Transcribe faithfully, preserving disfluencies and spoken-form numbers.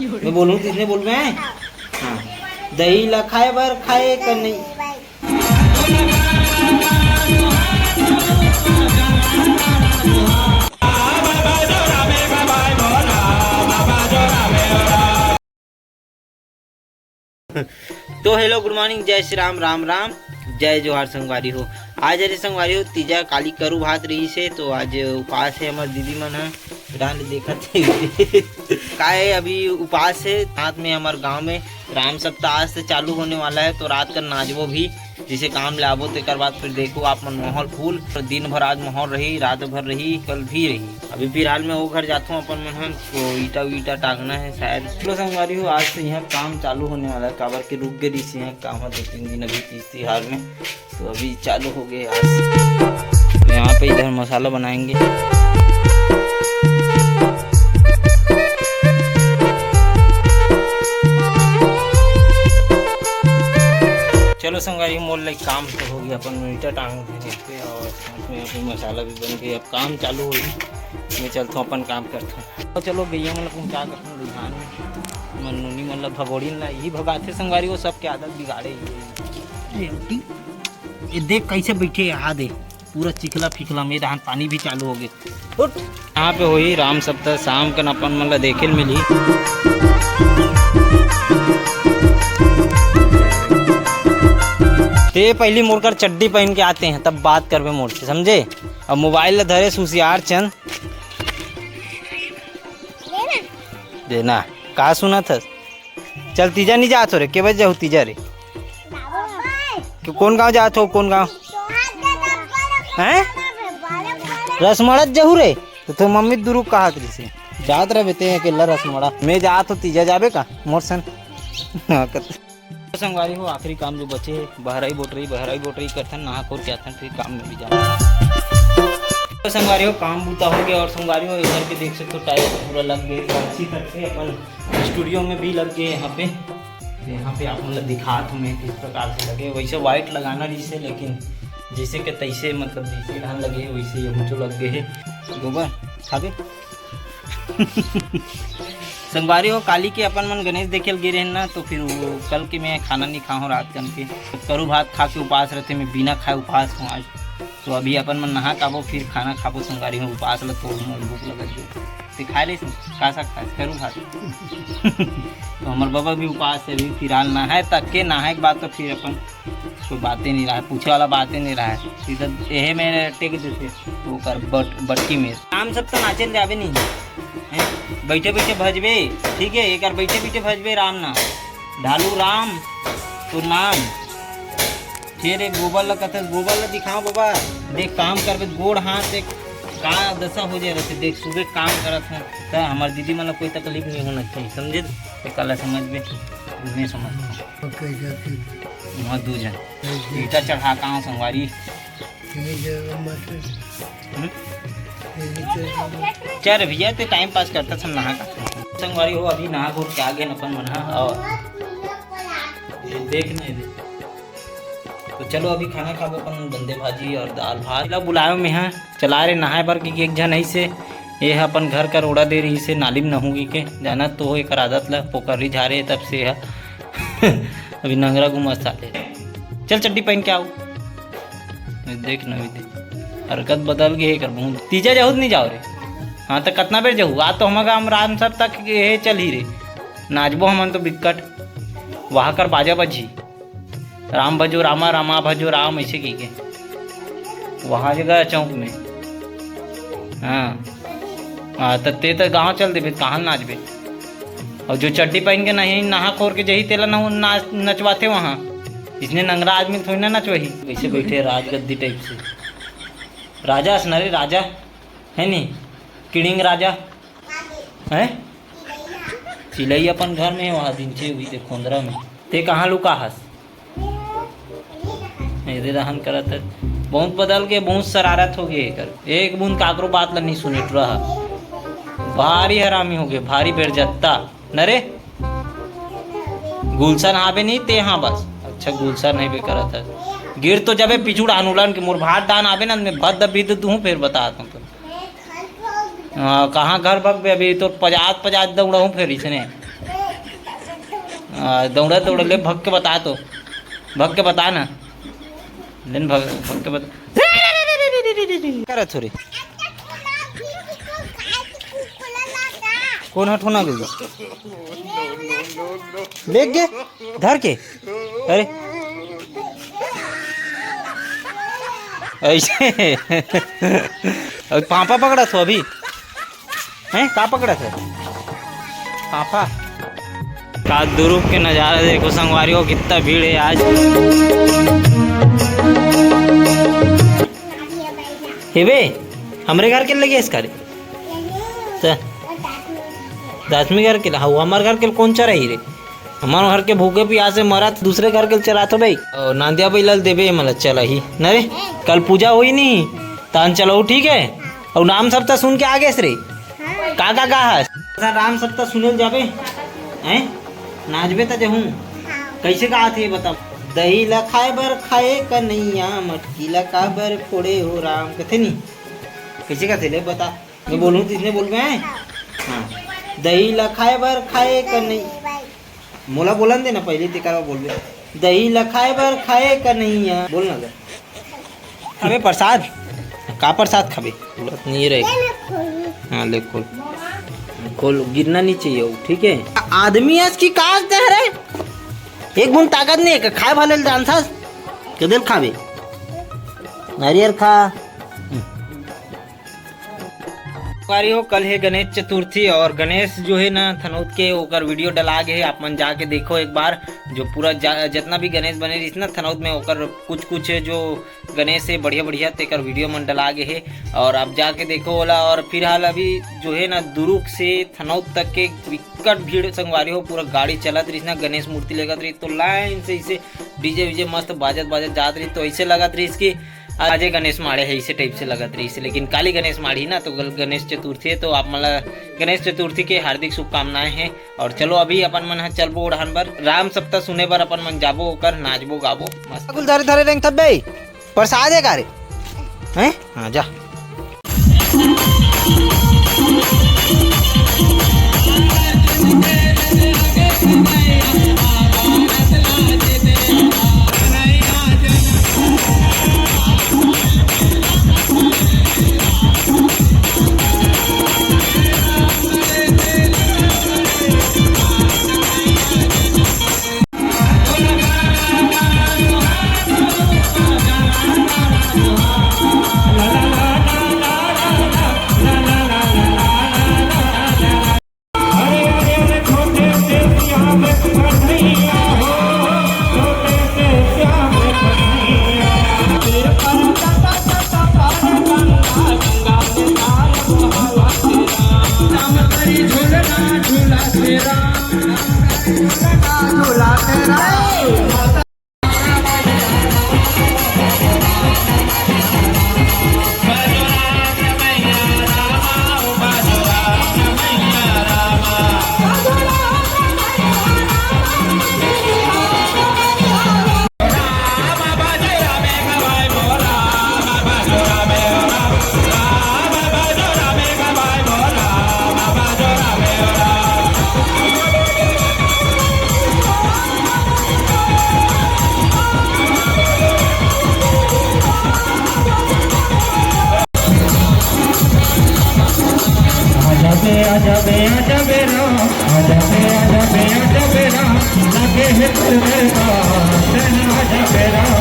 मैं बोलूँ, किसने बोलबे? हाँ, दही ला खाए बर खाए कर नहीं। तो हेलो, गुड मॉर्निंग, जय श्री राम, राम राम, जय जोहार संगवारी हो। आज हरे संगवारी हो तीजा, काली करू भात रहिसे, तो आज उपास हे हमर दीदी मन ह। रांध देखत हे। काय अभी उपास हे, साथ में हमर गांव में राम सप्ताह आज से चालू होने वाला है, तो रात का नाचबो भी, जिसे काम ले आबो तेकर बाद फिर देखो आप मन माहौल फुल। तो दिन भर आज माहौल रही, रात भर रही, कल भी रही। अभी फिलहाल में वो घर जाथों अपन मन ह, तो ईटा वीटा टांगना है शायद। चलो संगवारी हो, आज से यहाँ काम चालू होने वाला है, काबर के रुक गए रही यहाँ काम है दो तीन दिन, अभी तीज तिहार में। तो अभी चालू हो गए आज। तो यहाँ पे इधर मसाला बनाएंगे। चलो संगवारी, मोर ले काम तो हो गया, अपन मीटर टांग देंगे और साथ में यहाँ पे मसाला भी बन गया। अब काम चालू होगी, मैं चलता हूँ, अपन काम करता हूँ। तो चलो गैया मन ला पहुँचा करता हूँ बिहान में। मन नोनी मन ला भगोड़ी ला यही भगाथे संगवारी, वो सबके आदत बिगाड़े ही है। ये देख कैसे बैठे यहाँ दे, पूरा चिखला फिखला में रहन, पानी भी चालू हो गए। उठ। यहाँ पे होई राम सप्ताह, शाम कन अपन मन ला देखे ल मिली। ते पहली मोर कर चड्डी पहन के आते हैं, तब बात करबे मोर से, समझे? अब मोबाइल ला धरे सुसियार चंद। देना। का सुनत हस? चल, तीजा नहीं जात हो रे, के बजे जाहू तीजा रे? कि कौन गांव जात हो, कौन गांव? हैं? रसमड़त जाहू रे? तो तोर मम्मी दुरुक कहा करिसे। जात रहे बेटे अकेला रसमड़ा। मैं जात हो, तीजा जाबे का? मोर सन। हाँ, कर। तो संगवारी हो, आखिरी काम जो बचे हे, बहराई बोटरी, बहराई बोटरी करथन, नहा खोर के आथन, फिर काम में भी जाना। तो संगवारी हो, काम बूता हो गया और संगवारी हो, इधर के देख सकते हो, टाइल्स पूरा लग गए, अच्छी करके अपन स्टूडियो में भी लग गए यहाँ पे। तो यहाँ पे आप मतलब दिखात हूँ मैं किस प्रकार से लगे, वैसे वाइट लगाना रहिसे, लेकिन जैसे के तैसे, मतलब जैसे धान लगे हे, वैसे ये ऊंचो लग गए हे। गोबर खाबे। संगवारी हो, काली के अपन मन गणेश देखे ल गे रहेन ना, तो फिर वो कल के मैं खाना नहीं खाऊँ रात कन के। करू भात खा के उपास रहते, मैं बिना खाए उपास हूँ आज। तो अभी अपन मन नहा काबो, फिर खाना खाबो संगवारी हो, उपास ल तोड़ मोर भूख लगत हे। ते खाए ले का साग खाए, करू भात। तो हमर बाबा भी उपास है, अभी फिलहाल नहाए तक के, नहाए के बाद तो फिर अपन कोई बातें नहीं रहा, पूछे वाला बातें नहीं रहा है, सीधा एहे में टेक देते, वो कर बट-, बटकी में। राम सप्ताह नाचे ल जाबे नहीं, हैं? बैठे बैठे भजबे, ठीक है, एक बार बैठे बैठे भजबे राम नाम, ढालू राम तो नाम। फिर एक गोबर ला कथस, गोबर ला दिखाओ बाबा, देख काम करबे, गोड़ हाथ देख का दशा हो जाए रहते, देख सुबह काम करत हूँ, तो हमार दीदी मन ला कोई तकलीफ नहीं होना चाहिए, समझे? तो कल समझ में, नहीं समझ। ओके, जाते। वहाँ दू जन। कैसे? ईटा चढ़ा कहाँ संगवारी? यही जगह मत। हम्म? यही जगह मत। चल रे भैया, ते टाइम पास करता था नहा का। संगवारी हो, अभी नहा घोर के आ गए अपन मन हा, और ये देख ना, ये देख। तो चलो अभी खाना खाबो अपन, बंदे भाजी और दाल भात। ला बुलायो में हा, चला रे नहाए बर, कि एक झन ऐसे ये हा अपन घर का रोड़ा दे रही से नाली में नहूगी के, जाना तो हो एकर आदत ला, पोकरी झारे तब से हा। अभी नंगरा घुमा साले। चल चड्डी पहन के आओ। देख ना, देख, हरकत बदल गई है कर बहुत। तीजा जाहू त नहीं जाओ रे? हाँ, तो कितना बेर जाहू? आ तो हम गाँव राम सप्ताह के ये चल ही रे, नाचबो हमन तो बिक्कट। वहाँ कर बाजा बजी, राम भजो रामा, रामा भजो राम, ऐसे की के वहाँ जगह चौक में। हाँ, हाँ, तो ते तो गाँव चल देबे, कहाँ नाचबे? और जो चड्डी पहन के नहीं नहा खोर के जही तेला नहु-, नाच-, नचवाथे वहाँ। इसने नंगरा आदमी थोड़ी ना नचवाही। वैसे बैठे राजगद्दी टाइप से। राजा अस ना रे, राजा है नी, किड़िंग राजा है। चिलई अपन घर में वहाँ दिन चे हुई थे खोंदरा में। ते कहाँ लुका हस? एदे रहन करत है। बहुत बदल के, बहुत शरारत हो गई एकर। एक बूंद काकरो बात ला नहीं सुने टुरा हा। भारी हरामी हो गए, भारी बेरजत्ता। न रे? गुलशन आबे नहीं ते हाँ बस। अच्छा, गुलशन नहीं बे करत है। गिर तो जबे पिछुड़ आनुलन के मोर भात डान आबे ना, मैं भद बिद दूँ, फिर बता दूँ तो। हाँ, कहाँ घर भगबे अभी तो पजात पजात दौड़हूँ फिर इसने। आ, दौड़ा दौड़ा ले, भग के बता तो, भग के बता ना। लेन भग, भग के बता। करत हो रे। कौन हठोना गई? देख के धर के। अरे ऐसे। अभी पापा पकड़ा थो अभी। हैं, का पकड़ा था? पापा। का दुरुग के नजारा देखो संगवारी हो, कितना भीड़ है आज। हे बे, हमरे घर के लगे इसका रे। त दासमी घर के ला, हऊ, हमार घर के कौन चराही रे? हमार घर के भूखे प्यासे मरत, दूसरे घर के चरात हो भाई। और नांदिया बैला ल देबे, मतलब चला ही न रे। कल पूजा होई नहीं, तान चलो, ठीक है। और राम सप्ताह सुन के आ गेस रे। का का गा हस? राम सप्ताह सुने ल जाबे, हैं? नाचबे त जहूं। कैसे गात हे बता? दही ला खाए बर खाए कन्हैया, मटकी ला काबर फोड़े हो राम, कथे नहीं? कैसे गाथे ले बता? मैं बोलूं तो इसने बोलबे, हैं? हाँ। दही ला खाए बर खाए कन्हैया। मोला बोलन दे ना पहले, तेकर बाद बोलबे। दही ला खाए बर खाए कन्हैया। बोल ना गा। अबे प्रसाद, का प्रसाद खाबे? बोलत नहीं रहे। हाँ, ले खोल। खोल, गिरना नहीं चाहिए वो, ठीक है? आदमी है इसकी, काज दे रे। एक बूंद ताकत नहीं है, खाए वाले जानथस? कदल खाबे? नारियल खा। संगवारी हो, कल है गणेश चतुर्थी और गणेश जो है ना थनौद के, ओकर वीडियो डला गे है, आप मन जाके देखो एक बार। जो पूरा जा-, जितना भी गणेश बने रहिस ना थनौद में, ओकर कुछ कुछ जो गणेश है बढ़िया बढ़िया, तेकर वीडियो मन डला गे है और आप जाके देखो ओला। और फिलहाल अभी जो है ना दुरुग से थनौद तक के बिकट भीड़ संगवारी हो, पूरा गाड़ी चलत रहिस ना, गणेश मूर्ति लेगत रहिस तो लाइन से इसे डीजे वीजे मस्त बाजत बाजत जात रहिस, तो ऐसे लगत रहिस कि आजे गणेश माढ़े है, इसे टाइप से लगत रहिस। लेकिन काली गणेश माढ़ी ना, तो गल-, गणेश चतुर्थी है, तो आप मन ला गणेश चतुर्थी के हार्दिक शुभकामनाएं हैं। और चलो अभी अपन मन ह चलबो ओढ़ान बर, राम सप्ताह सुने बर अपन मन जाबो, ओकर नाचबो गाबो मस्त। कुल धरे धरे रेंग थब्बे, प्रसाद है का रे? हैं? हाँ, जा। आजा बे, आजा बे, आजा बे राम, आजा बे, आजा बे, आजा बे राम, लगे है तोर दरबार, आजा बे राम।